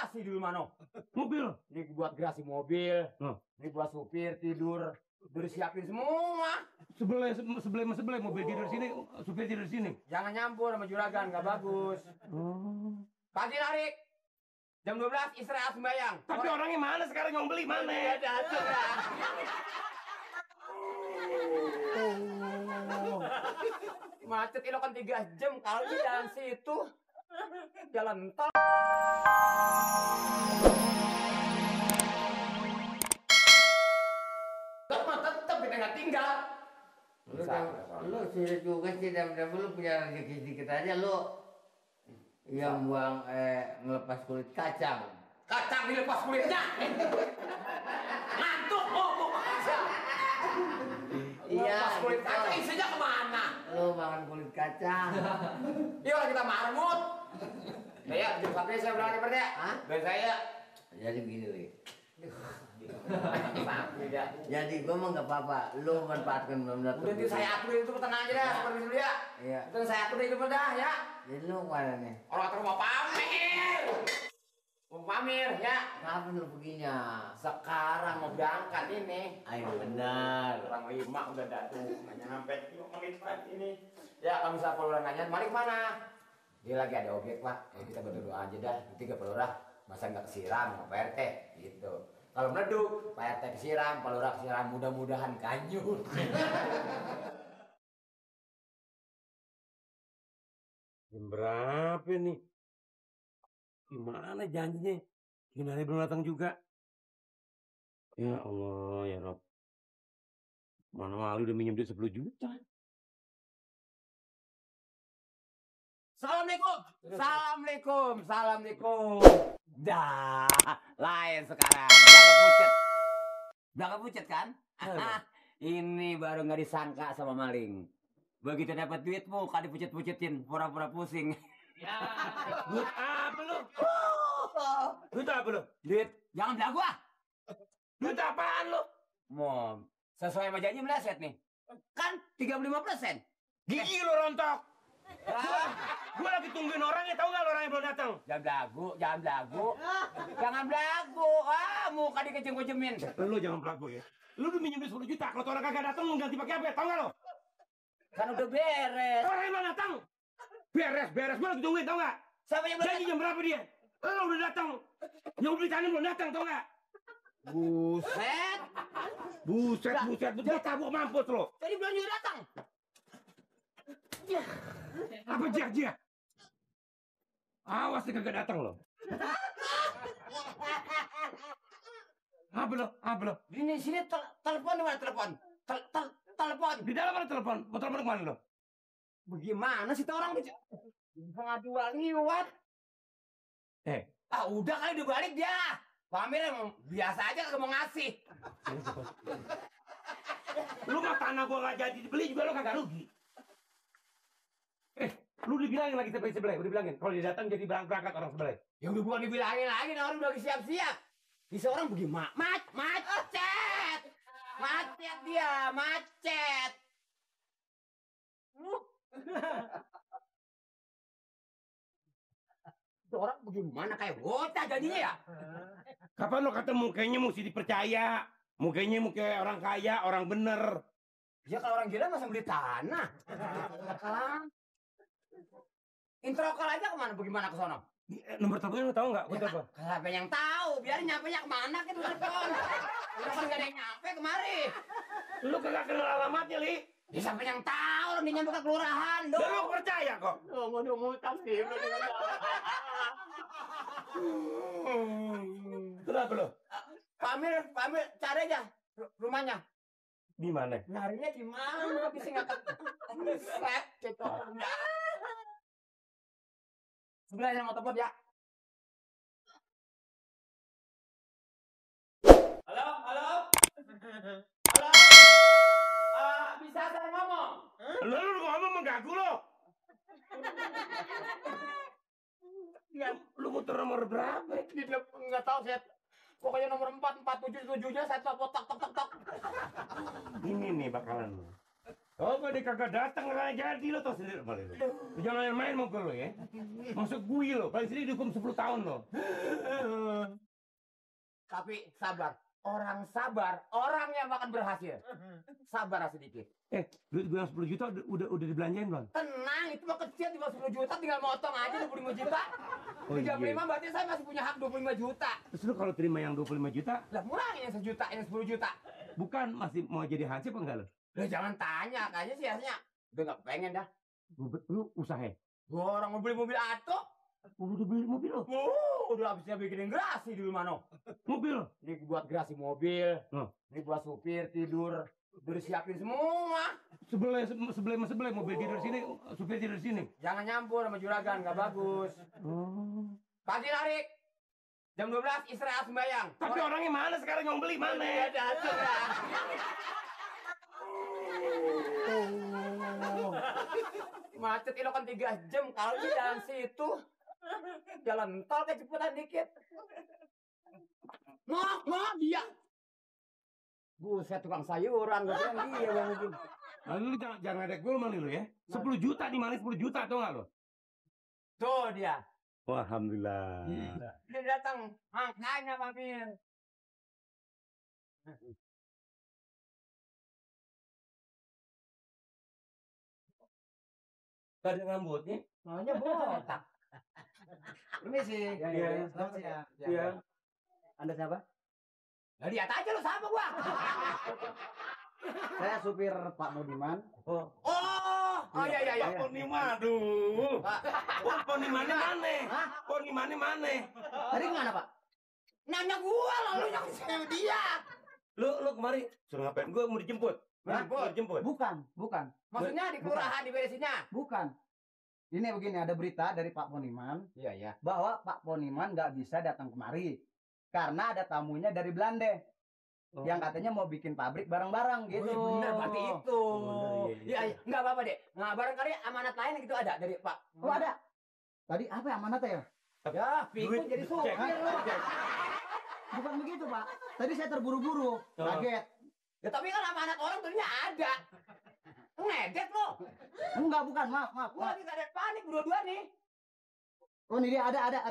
gerasi dulu mano. Mobil. Ini buat gerasi mobil. Ini buat supir tidur. Udah siapin semua. Sebelah mobil tidur sini, supir tidur sini. Jangan nyampur sama juragan, nggak bagus. Pagi narik. Jam 12 istirahat sembahyang. Tapi orangnya mana sekarang yang beli mana? Ya datang lah. Macet ini kan 3 jam kalau di jalan situ. Jalan tol. Tetap kita nggak tinggal. Lu sudah juga sih, dan lu punya rezeki sedikit aja lu. Yang buang ngelepas kulit kacang. Kacang dilepas kulitnya. Ngantuk mau aja. Iya. Lepas kulit kacang isinya kemana? Lu makan kulit kacang. Yuk kita marmut. Ya, jam sampai saya bilang seperti ya. Hah? Dan saya. Jadi begini, Li. Ya. Jadi gua mah nggak apa-apa. Lu manfaatkan benar-benar. Udah nanti saya atur itu tenang aja dah, seperti dulu ya. Iya. Itu saya atur itu dah ya. Jadi lu kemana nih? Orang atur mau pamer. Mau pamer ya. Kapan lu perginya? Sekarang mau berangkat ini. Ayo benar. Orang 5 udah datang. Hanya sampai 5 menit ini. Ya kalau bisa Pak Lurah nanya, mari kemana? Dia lagi ada objek Pak. Kita berdoa aja dah. Nanti Pak Lurah masa nggak kesiram sama Pak RT gitu. Kalau meleduk, Pak RT kesiram, Pak Lurah kesiram, mudah-mudahan kanyut. Jam berapa nih? Gimana janjinya? Gini belum datang juga. Ya Allah, ya Rob. Mana malu udah minjem duit 10 juta. Assalamualaikum. Assalamualaikum. Assalamualaikum. Dah, lain sekarang. Belakang pucet kan? Ini baru nggak disangka sama maling. Begitu dapat duitmu, kan dipucet-pucetin, pura-pura pusing. Ya, duit apa lu? Duit apa lu? Duit, jangan belagu ah. Duit apaan lu? Mom, sesuai sama janji meleset nih. Kan 35%. Gigi lu rontok. Gua lagi tungguin orangnya, tahu nggak orangnya belum datang? Jangan belagu, jangan belagu. Jangan belagu. Muka dikejem-kejemin. Lu jangan belagu ya. Lu udah minjem duit 10 juta, kalau orang kagak datang lu ganti pakai apa? Tahu nggak lo? Kan udah beres. Orangnya belum datang. Beres. Gua lagi tungguin, tahu nggak? Siapa yang belum Janji jam berapa dia? Lu udah datang. Yang beli tanah belum datang, tahu nggak? Buset. Buset. Gua tabuk mampus lo. Jadi belum juga datang. Apa dia? Awas dia kagak datang lo. Apa lo? Di sini telepon di mana telepon? Telepon. Di dalam ada telepon. Mau telepon kemana lo? Bagaimana sih tuh orang itu? Setengah 2 lewat. Udah kali udah balik dia. Pamer emang biasa aja kagak mau ngasih. Lu mah tanah gua gak jadi dibeli juga lo kagak rugi. Lu dibilangin lagi sebelah, udah dibilangin. Kalau dia datang jadi berangkat orang sebelah. Ya udah bukan dibilangin lagi, orang udah lagi siap-siap. Di seorang bagaimana? Macet. Macet dia, macet. Itu orang bagaimana kayak bocah jadinya ya? Kapan lo kata mukanya mesti dipercaya? Mukanya muka orang kaya, orang bener. Ya kalau orang gila masa beli tanah. Introkal aja kemana? Bagaimana ke sono? Nomor teleponnya lo tau nggak? Gue telepon. Siapa yang tahu? Biarin nyampe-nya kemana gitu telepon. Udah kan gak ada yang nyampe kemari. Lu kagak kenal alamatnya, Li. Ya sampai yang tahu dia nyampe ke kelurahan dong. Dan lu percaya kok? Mau ngutang sih. Kenapa lo? Pamir, cari aja rumahnya. Di mana? Nyarinya di mana? Bisa nggak set gitu. Sebelah yang mau telepon ya. Halo. Bisa saya ngomong? Lu ngomong mengganggu lo. Lu muter nomor berapa? Nggak tahu saya. Pokoknya nomor 4, 4, 7, 7-nya saya tok. Ini nih bakalan. Oh, dia kagak datang nggak jadi lo tau sendiri Mali lo. Lu jangan main-main mobil lo ya. Masuk gue lo, paling sini dihukum 10 tahun lo. Tapi sabar. Orang sabar, orang yang akan berhasil. Sabar sedikit. Duit gue yang 10 juta udah dibelanjain belum? Tenang, itu mah kecil, cuma 10 juta tinggal motong aja 25 juta. Oh, 35 iya. berarti saya masih punya hak 25 juta. Terus lu kalau terima yang 25 juta, Lah ngurangin yang 1 juta, yang 10 juta. bukan masih mau jadi hansip apa enggak lo? Lah jangan tanya, kayaknya sih hasilnya. Udah gak pengen dah. Lu usaha. Gua orang mau beli mobil Ato. Udah beli mobil lo? Udah habisnya bikinin gerasi dulu mano. Mobil lo? Ini buat gerasi mobil. Oh. Ini buat supir tidur. Udah disiapin semua. Sebelah mobil tidur sini, supir tidur sini. Jangan nyampur sama juragan, gak bagus. Oh. Pagi narik. Jam 12 istirahat sembayang. Tapi orangnya mana sekarang yang beli mana? Ya datang ya. Macet itu kan 3 jam kalau di jalan situ. Jalan tol kecepatan dikit. Noh, dia. Buset tukang sayuran, gue bilang dia bang mungkin. Lalu lu jangan ada gue Mali lo ya. 10 juta nih Mali, 10 juta tau gak lo? Tuh dia. Wah, alhamdulillah. Dia datang. Makanya Pak Mir. Gak ada rambutnya. Maunya botak. Ini sih. Iya. Selamat siang. Iya. Anda siapa? Lah lihat aja lu sama gua. Saya supir Pak Budiman. Oh. Oh iya. Pak Poniman, aduh. Pak Poniman mana? Hah? Poniman mana? Tadi kemana Pak? Nanya gua lalu yang sama dia. Lu kemari suruh ngapain? Gue mau dijemput. Hah? Mau dijemput. Bukan. Maksudnya di kelurahan diberesinnya. Bukan. Ini begini, ada berita dari Pak Poniman Iya. bahwa Pak Poniman nggak bisa datang kemari karena ada tamunya dari Belanda yang katanya mau bikin pabrik barang-barang gitu. Oh, bener berarti itu. Oh, bener, iya. Iya, enggak apa-apa, Dek. Nah, barangkali amanat lain gitu ada dari Pak. Oh ada. Tadi apa ya amanatnya ya? Ya, pikun jadi supir lu. Bukan begitu Pak. Tadi saya terburu-buru, kaget. Ya tapi kan amanat orang ternyata ada. Ngedek lo. Enggak, bukan. Maaf. Gua lagi ada panik berdua nih. Oh ini dia ada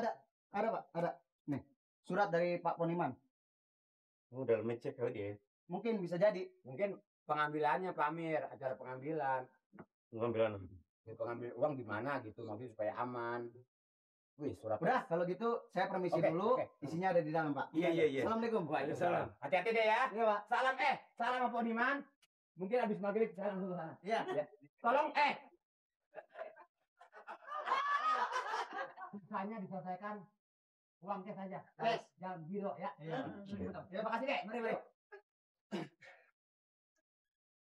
Pak, ada. Nih, surat dari Pak Poniman. Oh, udah ngecek kali dia. Mungkin bisa jadi. Mungkin pengambilannya Pak Amir, acara pengambilan. Pengambilan. Ya, pengambil uang di mana gitu, maksudnya supaya aman. Wih, surat. Udah, kalau gitu saya permisi Oke, dulu. oke. Isinya ada di dalam Pak. Iya. Assalamualaikum. Waalaikumsalam. Hati-hati deh ya. Iya Pak. Salam apa Diman? Mungkin habis maghrib salam dulu sana. Iya. Ya. Tolong Sisanya diselesaikan uang cash saja. Cash. Jangan biro ya. Iya. Ya makasih Dek. Mari.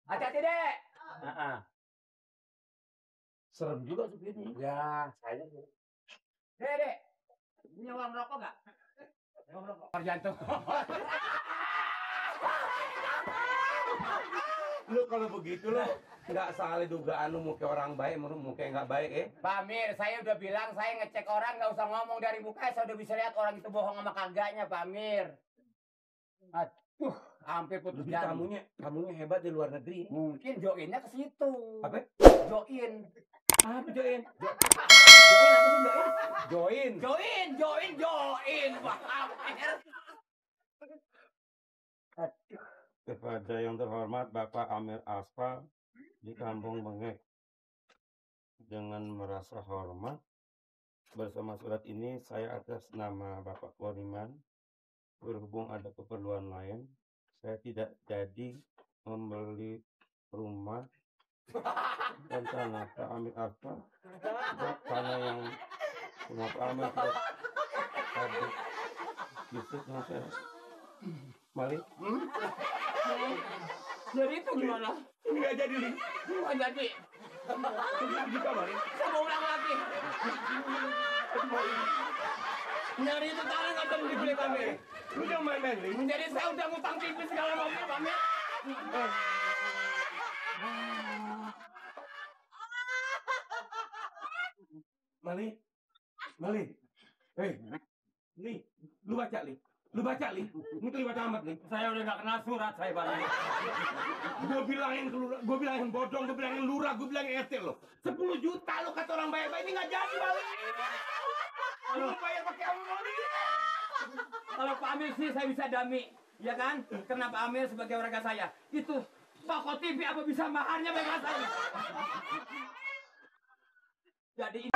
Hati-hati Dek. Serem juga supirnya. Ya, saya sih. Dek. Punya uang rokok enggak? Uang rokok. Jantung. Lu kalau begitu lo nggak salah dugaan lu muka orang baik, muka nggak baik Pak Amir, saya udah bilang saya ngecek orang nggak usah ngomong dari muka, saya udah bisa lihat orang itu bohong sama kagaknya Pak Amir. Aduh, hampir putus Lebih jalan. kamunya hebat di luar negeri. Mungkin joinnya ke situ. Apa? Join. Apa join? Join apa sih join? Join. Pak Amir. Kepada yang terhormat Bapak Amir Aspal di Kampung Bengek, dengan merasa hormat bersama surat ini saya atas nama Bapak Poniman, berhubung ada keperluan lain, saya tidak jadi membeli rumah dan tanah Pak Amir Aspal, tanah yang rumah Pak Amir tidak ada bisnis yang saya balik. Jadi itu gimana? Nggak jadi nih. Nggak jadi. Juga balik. Saya mau ulang lagi. Nyari itu tanah nggak bisa dibeli Pak Amir. Lu jangan main-main nih. Jadi saya udah ngutang tipis segala mobil Pak Amir. Mali. Nih, lu baca nih. Lu baca, Li. Ini kelewat amat, Li. Saya udah nggak kenal surat saya barang. Gue bilangin bodong, gue bilangin lurah, gue bilangin RT lo. 10 juta lo kata orang bayar-bayar, ini nggak jadi balik. Lu bayar pakai amunisi. Kalau Pak Amir sih saya bisa dami, ya kan? Karena Pak Amir sebagai warga saya itu toko TV apa bisa maharnya bebas saya. Jadi